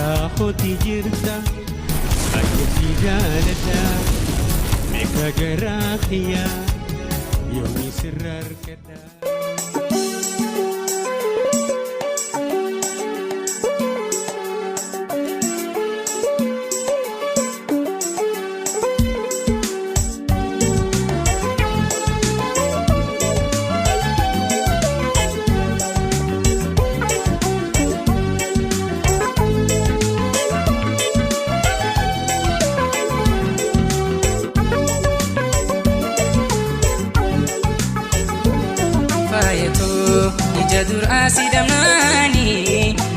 Garaa kooti jirta, baay'ee si jaaladha. Meeqa garaa kiyya yoomii sirra argadha. Faayatoo ija duraa si dhamnaani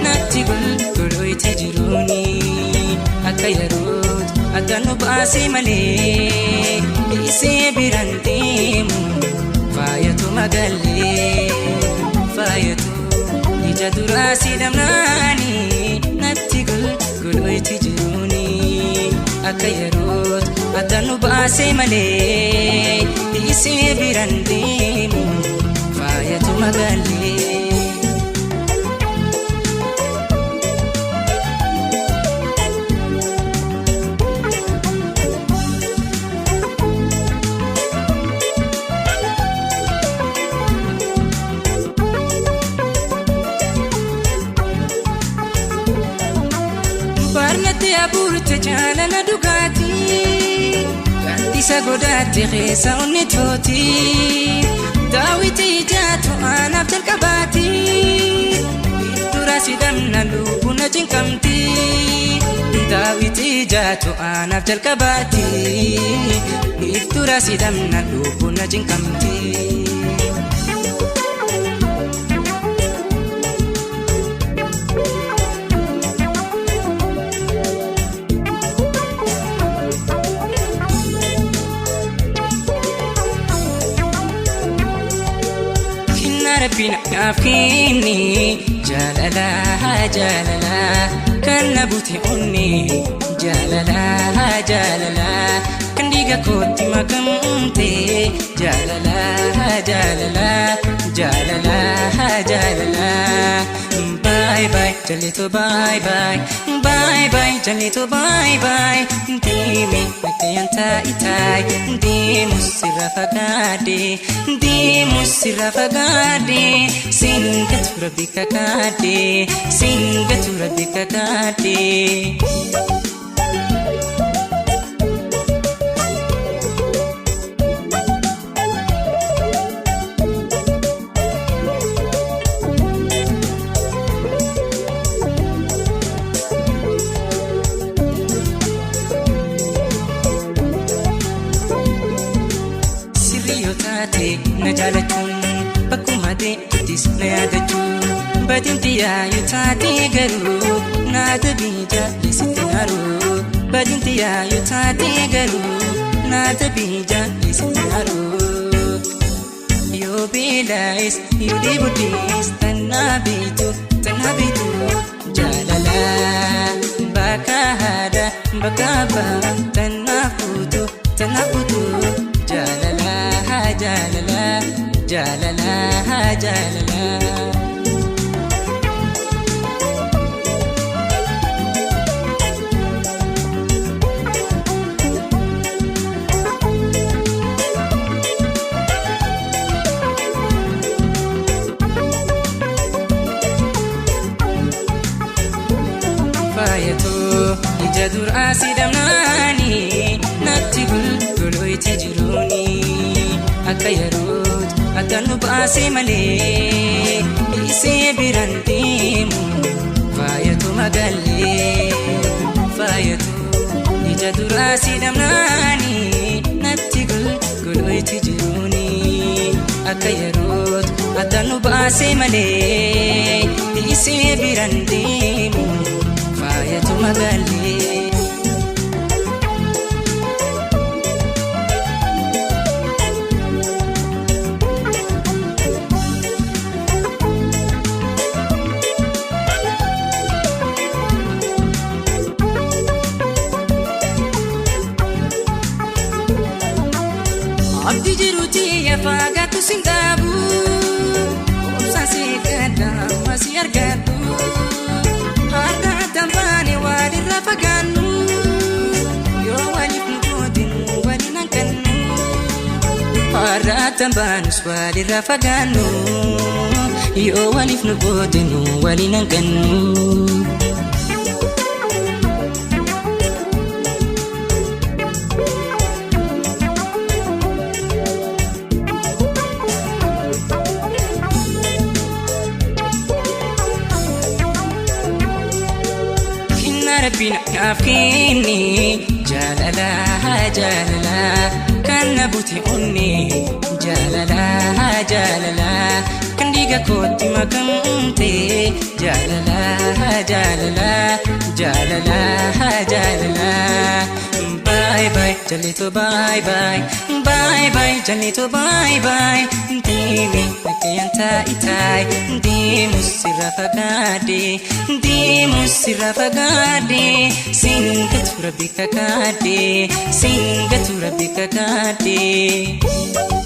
natti gulgulooyti jiruuni akka yerootu akka nu baase malee dhiisee biraan deemu faayatu magallee. Faayatoo ija duraa si dhamnaani natti gulgulooyti jiruuni akka yerootu akka nu baase malee dhiisee biraan deemu faayatu magallee. Barnatti abuurte jaalala dhugaatii Gaaddisa godaatti keessa onni tooti Daawiti ijaatu aanaaf jalqabaati Dura si dhamna lubbuun na cinqamti Daawiti ijaatu aanaaf jalqabaati Dura si dhamna lubbuun na cinqamti. Kennaa rabbiin naaf kenne jaalala jaalala kan na bute onne jaalala jaalala kan dhiiga kootti makamte jaalala jaalala jaalala jaalala bye bye jalleetu bye bye bye bye jalleetu bye bye deemi bakka taa'itaa deemu sirra fagaadhe deemu sirra fagaadhe singatu rabbi kakaadhe singatu rabbi kakaadhe. Sirrii yoo taate na jaalachuun bakkuma deemtuttis na yaadachuun badin xiyyaa yoo taate garuu na dabii jaalisitti haruu badin xiyyaa yoo taate garuu na dabii jaalisitti haruu. Yoo beelaa'es yoo dheeboddees tannaa beektu tannaa beektu jaalala bakka haadha bakka abbaa tannaa fuutu tannaa fuutu jaalala jaalala jaalala jaalala. Faayatoo ija duraa si dhamnaani natti gulgulooyti jiruuni akka yerootu akka nu baase malee dhiisee biraan deemu faayatu magallee. Faayatoo ija duraa si dhamnaani natti gulgulooyti jiruuni akka yerootu akka nu baase malee dhiisee biraan deemu faayatu magallee. Abdii jiruuti yafaagaatu sin dhaabu obsaan si gadda amma si argadhu harka tambaane. Addan baanus walirraa fagaannu, yoo waliif nu qoodinu waliin hanqannu. Kennaa Rabbiin naaf kenne, jaalala jaalala kan na bute onne, jaalala jaalala kan dhiiga kootti makamte, jaalala jaalala jaalala jaalala. Bye bye jalleeto, bye bye, bye bye jalleeto, bye bye. Deemi bakkeeyyan taa'itaay, deemus sirra fagaadhe, deemus sirra fagaadhe. Singatu Rabbi kakaadhe, singatu Rabbi kakaadhe.